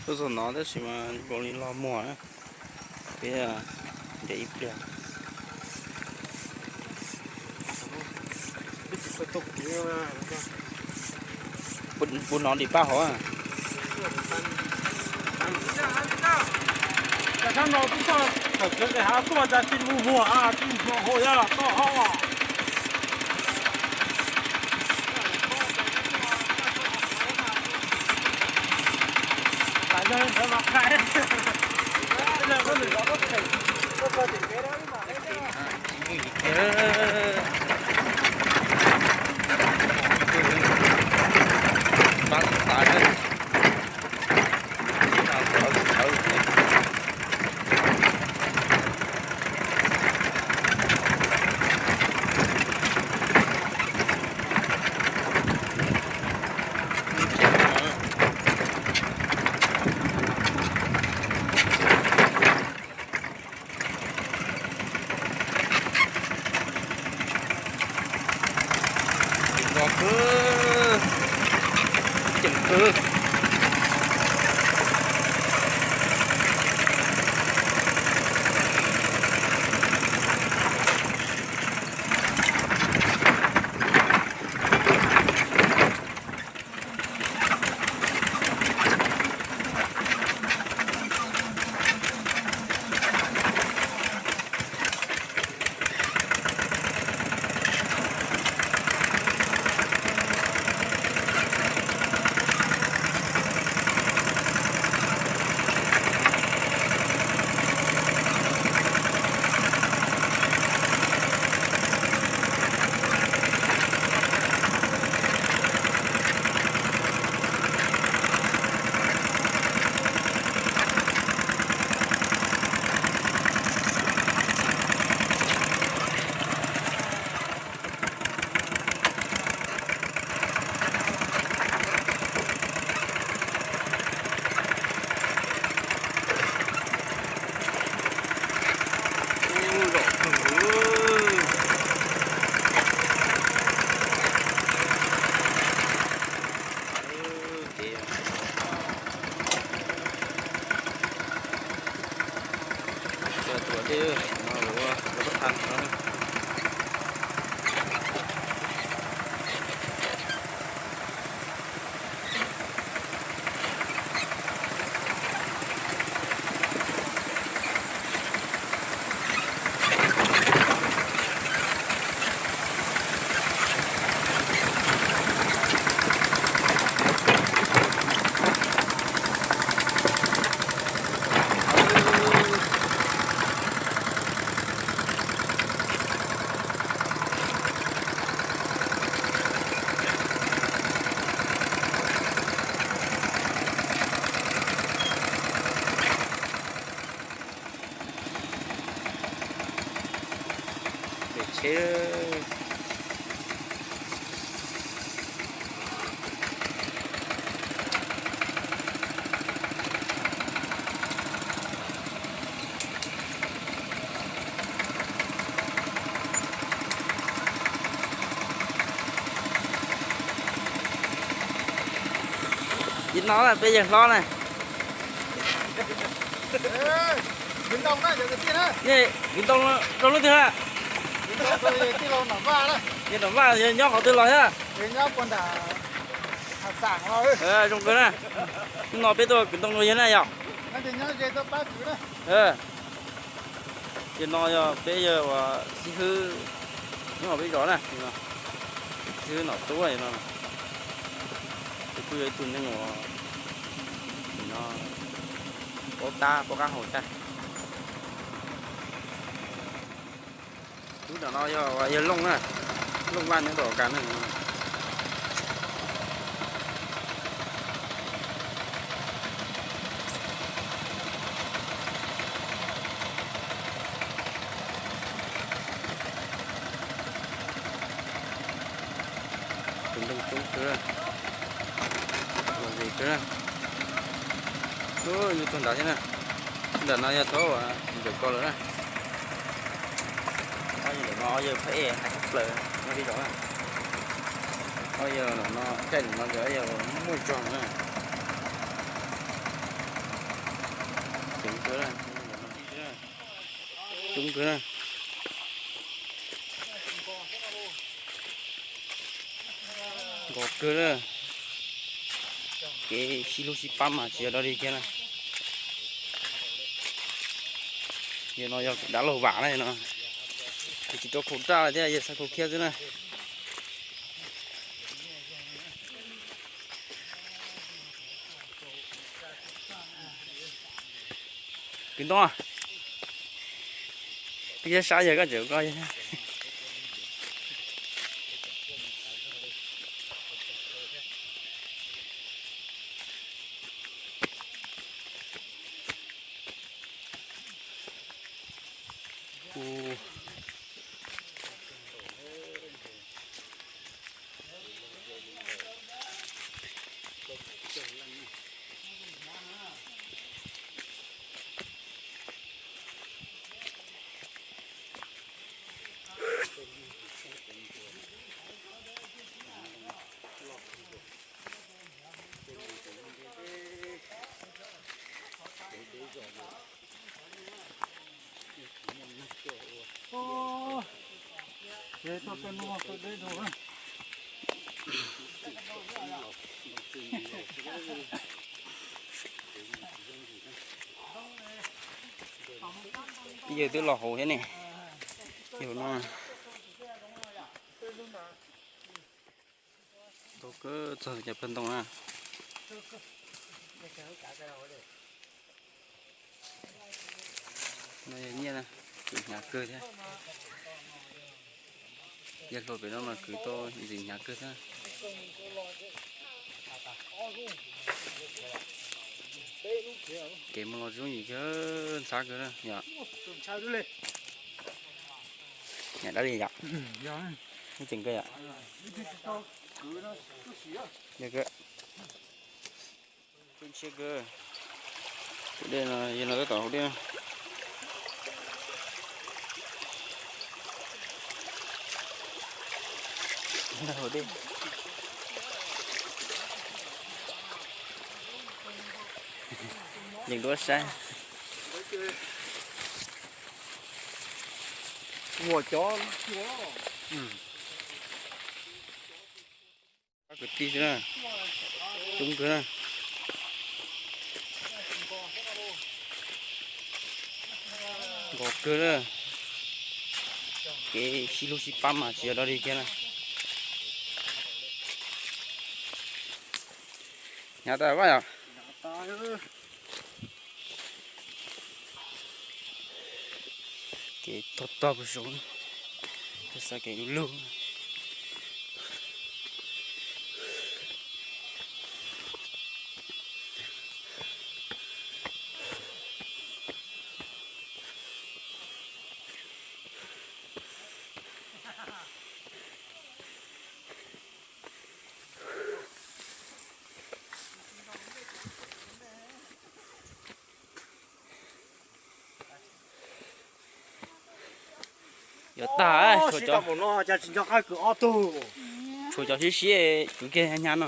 Tuaj txog no tab sis mas npaum li los muag na, peb nres ib pliag. Puas hnov dim paj hov? Nrov kawg, ceem kawg. Pem tsheb. Ib no peb yawg hlob na. Nej kwv ntoo rau lub twg na? Yawg Nom Vaj yog nyob qhov twg los thiab? Zoo kawg na. Hnub no peb tuaj kwv ntoo rau yawg na yom. Ces no yog peb yawg uas xib hwb nyob hauv peb zos na, xib hwb Nom Tub no. Ces kuj yog ib tug neeg uas no paub tab paub qab hau thiab. Lub no yog yawg Looj na, Looj Vaj nyob rau Kas na. Los zis kawg na. Ub, yus txog nrad thiab na. Ntawm no yog thaum ntawm ko lawm na. Ob yawg ntawm no ob yawg phab ej hais tshaj plaws no li zog na. Ob yawg ntawm no caij ntawm no ces ob yawg muaj zog na. Coob kawg na. Coob kawg na. Nkos kawg na. Kev sib hlub sib pab mas tsis yog dog dig kiag na. Yog no yog dab laug vam na no. Kuv tsis rau khaum raj thiab, yog xav khaum khiab xwb na. Kwv Ntoo, koj sab sab yog koj tseem koj. Yawg twb los hauv thiab ne. Yawg no. Tau kawg txog cov pawg ntoo na. No yog nyiaj na, ntxim hnyav kawg thiab. Yog hluas pem no mas kwv tau ntxim hnyav kawg thiab. Kev mus los zoo yim kawg ntxhab kawg na yom. Niam dab li yom. Muaj ceem kawg yom. Yog kawg. Tus dej no yog no tab tom haus dej. Haus dej. Yeej duab saib. Ua cov kwv tij xwb na. Coob kawg na. Nkos kawg na. Kev sib hlub sib pab mas tsis yog dog dig kiag na. Hnyav tas Vaj yom. Kev tog tog puag saud, txoj kev du lug. Yuav tag, tshuav cov sib sib kwv kiag hnyav no.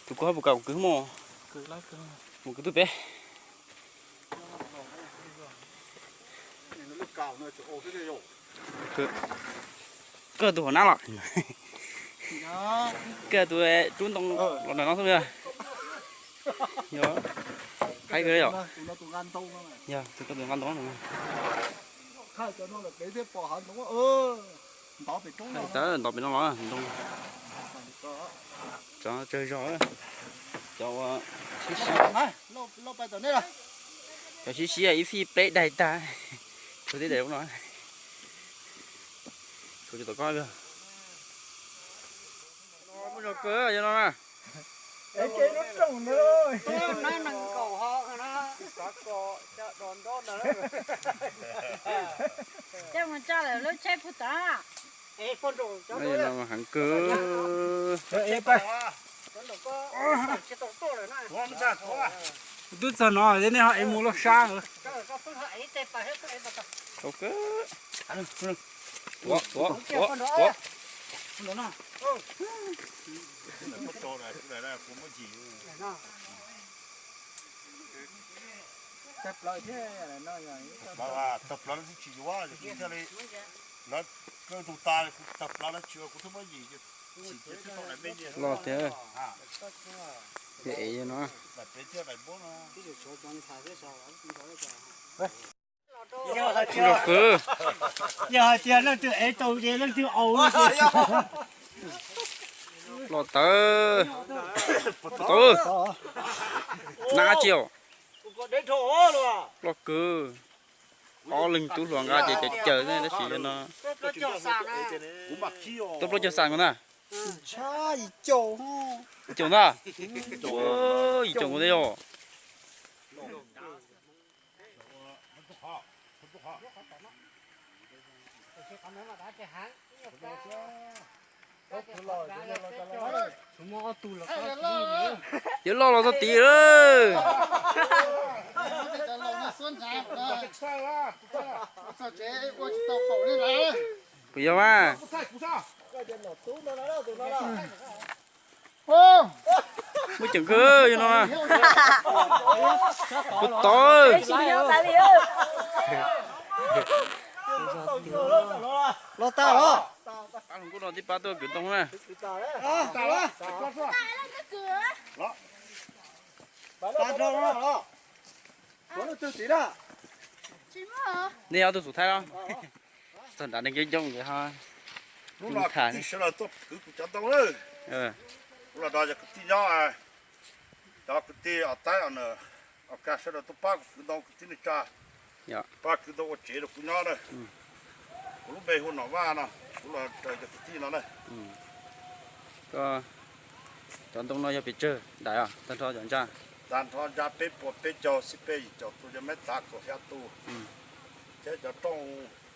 Tus ko puas kam kwv mos? Mus kwv tus peb. Koj tus hauv nab los? Koj tus rub ntoo los ntawm no xwb. Yog, haib kawg yom. Yog tus koj tus nqa ntoo. Tawm ntov pem no los ntoo. Tsov tsawg zog, cov uas sib sib, cov sib sib ib fij pleb daig tag. Tshuav tib daim no, tshuav tom koj. Muaj zog kawg yog no na. Coj mus tso lawm lub tsheb puag tod. Heev kawg. Twb txog no nej ho ev mus loj sab. Tuav, tuav, tuav, tuav. Tawg plaws no twb tsis yuav, thiaj li lawv kawg tus tas, kuv tawg plaws lawv tsis ua kuv twb muab yim. Los tiag. Ces ev no. Yog hais tias leej twg ev tau ces leej twg aus. Los tawv. Tawv. Nab tsi os. Loj kawg. Ob leeg tub hluas nqa ces caws caws ne tab sis no. Tub plaub caug xam nkaus na. Yim caum ntag. Yim caum nkaus thiab yog. Yuav loj los txog tid lawm. Puas yog mas? Muaj ceem kawg yog no. Puas tod. Los tag los. Pab hluas nkauj no tib pab tuaj kwv ntoo na. Nej ob tug xub thaib los? Txog nrad neeg coob coob nkawd ho. Lub no kwv tij sawv daws tuaj kwv kuv cov ntoo lawm. Lub no yog kwv tij nyob, cov kwv tij os taib os nas, os kas sawv daws tuaj pab kuv kwv ntoo, kwv tij neej tsa, pab kwv ntoo ua tsev rau kuv nyob na. Kuv lub npe hu Nom Vaj no, kuv los raws cov kwv tij no na. Koj cov ntoo no yog pes tsawg daim os, tag nrho cov ntsa? Tag nrho ntsa peb puas peb caug, xib peb yim caum tus, cov meb tav kaum xya tus, thiab cov rooj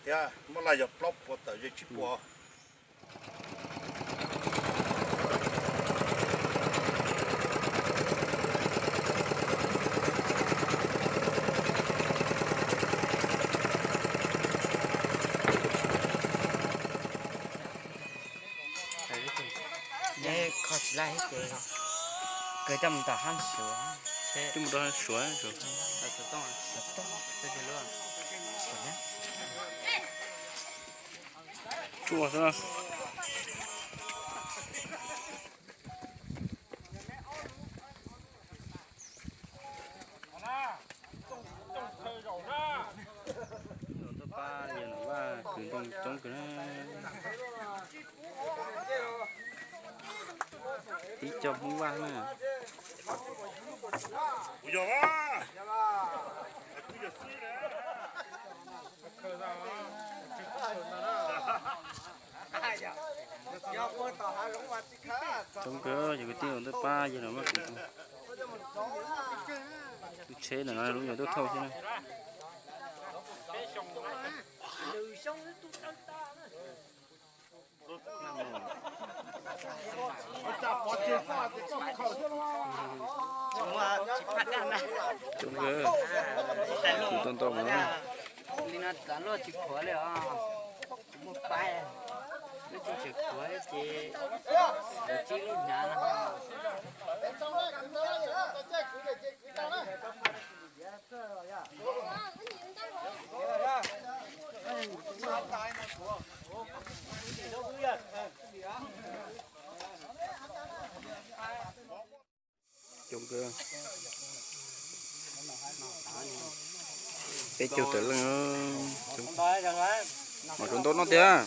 thiab muab laj yog plaub puas tawm ze tsib puas. Kho tsis laij ces kawg coj mus tom hab suav. Coj mus rau hab suav. Tsuaj xwb. Tuaj pab yawg Nom Vaj kwv ntoo coob kawg na. Tib co Hmoob Vaj na. Coob kawg, yog kwv tij tuaj pab yawg Nom Vaj kwv ntoo. Tus tsheb ntawm no lub nyuam tub thauj xwb na. Coob kawg, tus tau ntau mas. Li no txav luaj tsis khuav li os. Kuv muaj paib, lub tsis tseem khuav ces lawv tsib lub hnyav no. Coob kawg, peb caug tawm leej, mas tsuas ntau no tiag.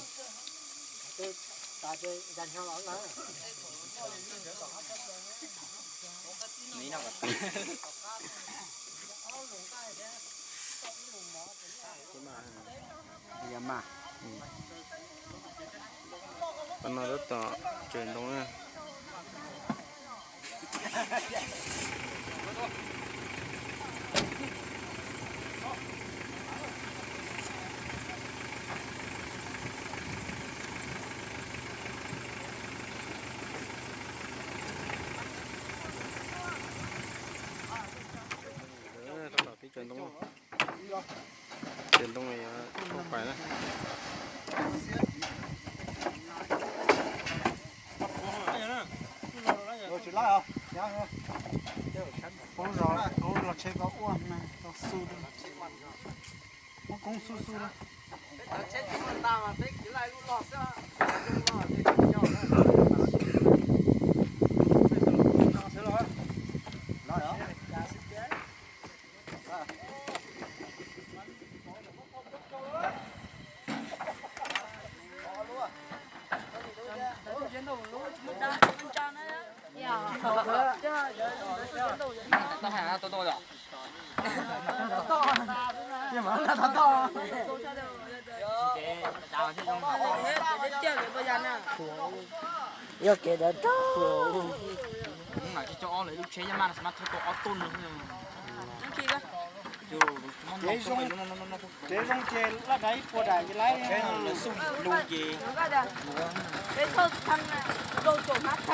Qhov no tab tom tsaws ntoo na. Tau tom pib cov ntoo, cov ntoo no yog tuaj pais na. Ub, los tsheb ko ua na, tau xu, muab koob xu xu na. Yog kev dawb rau. Kev zoo ces laj daim ib puas daim ces lawv xub lug ces. Tub kom zoo, tub kom zoo.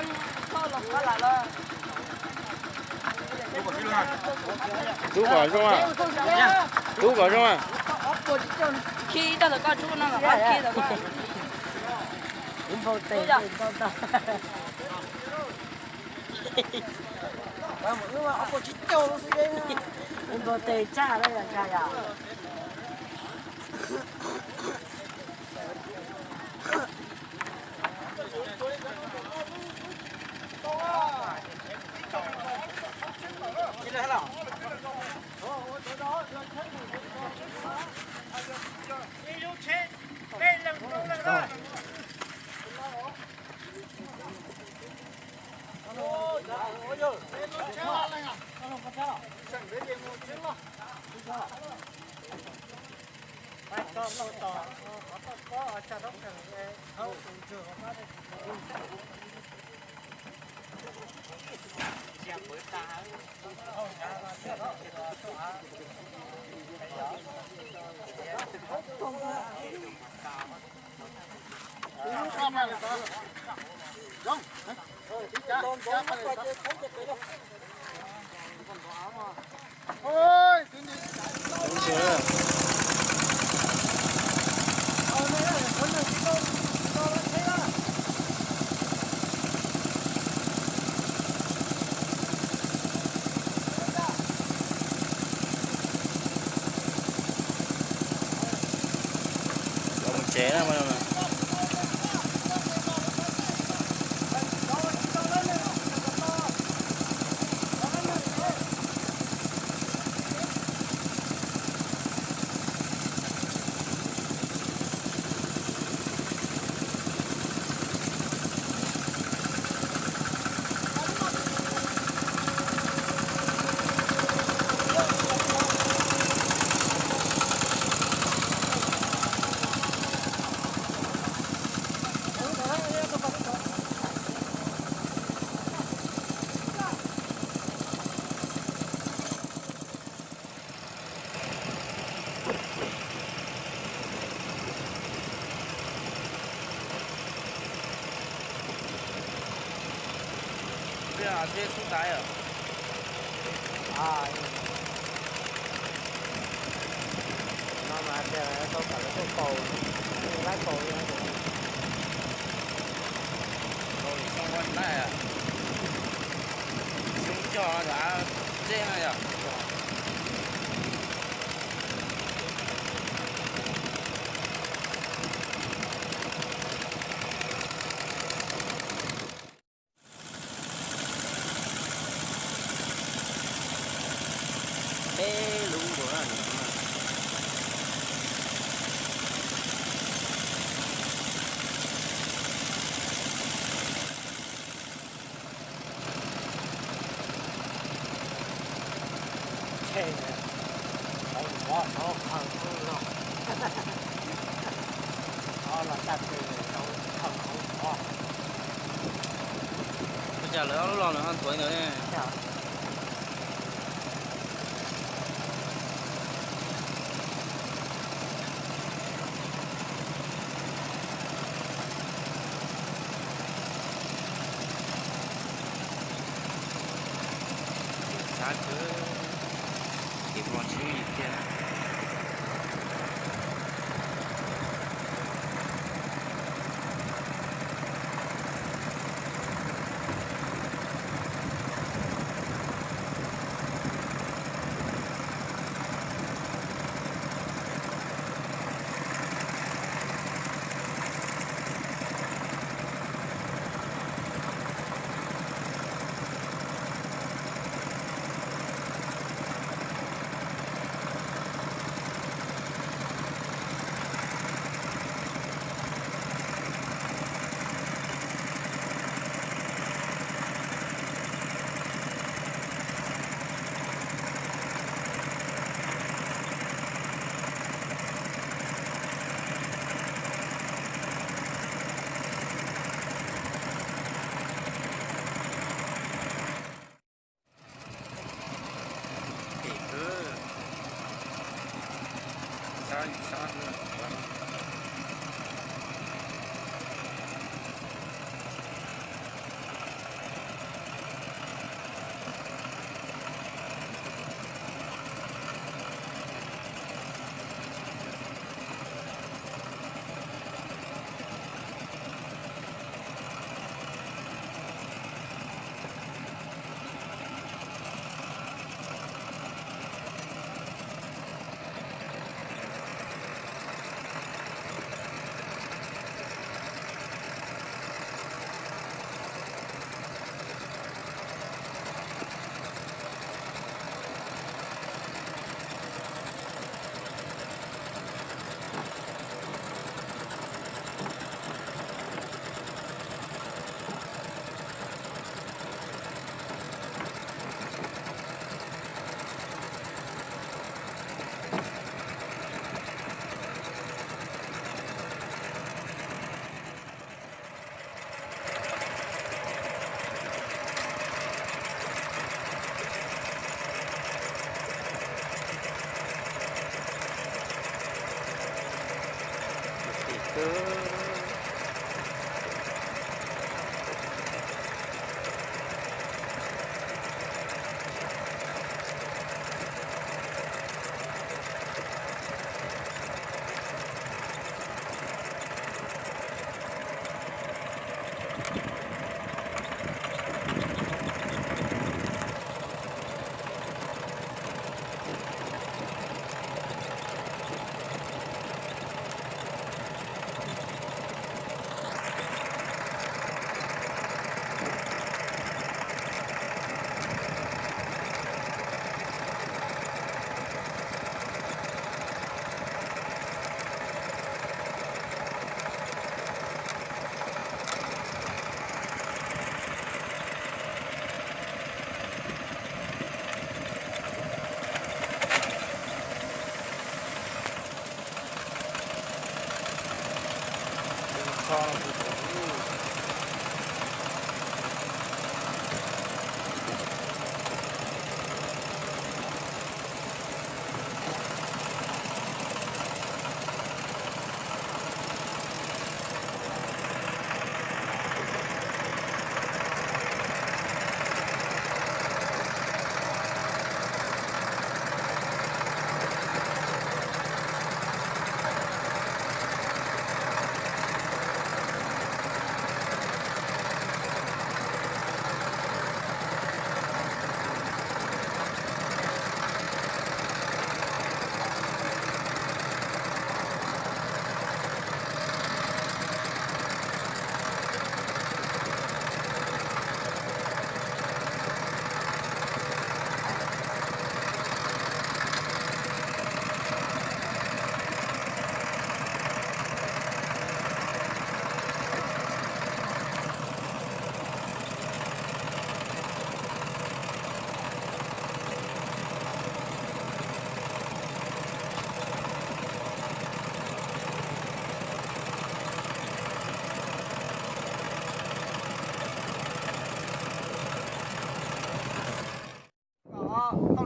Ib npau tes tsaj na yom, nkag yom. Los mus tsev na. Tej xub tais os. No mas tias tau kom lawv tuaj kaus, lawv kaus li. Kaus li xyoo ua laij, xyoo cog av zeb no yom. Peb lub nkaus na. Ces tau mus ua tau qhawv no los, los caj ces tau qhawv no. Ua cas lawv ob lub los nws ho nthuav ntawd ne? Yog. Ces mos tsis yooj yim tiag.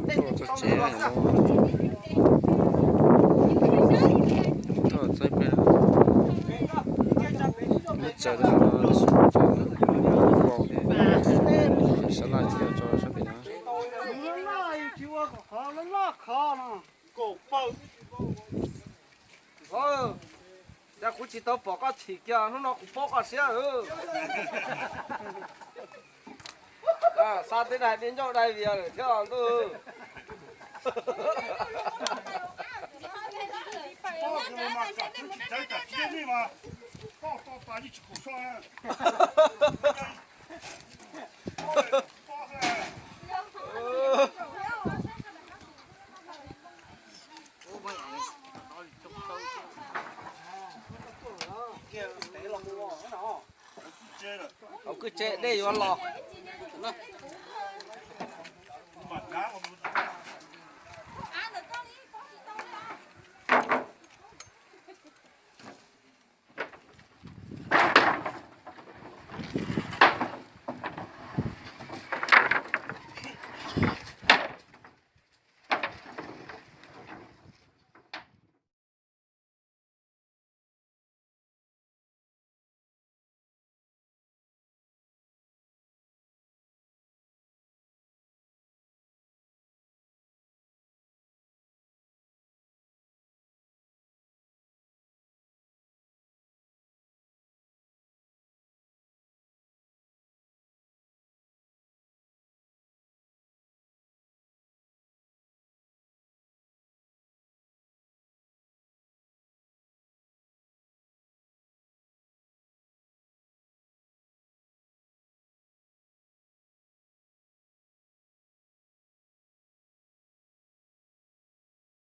Tuaj txog tsev, tuaj txog ib pliag, muab tsaws rau no, sab laj thiab tso sab pem no. Tsis tau pom koj chim kiag, hnub no kuv paub koj siab lawm. Xa tej daim di ncauj dai vias lawm thiab ntuj. Hauv kwj tse dej yuav los.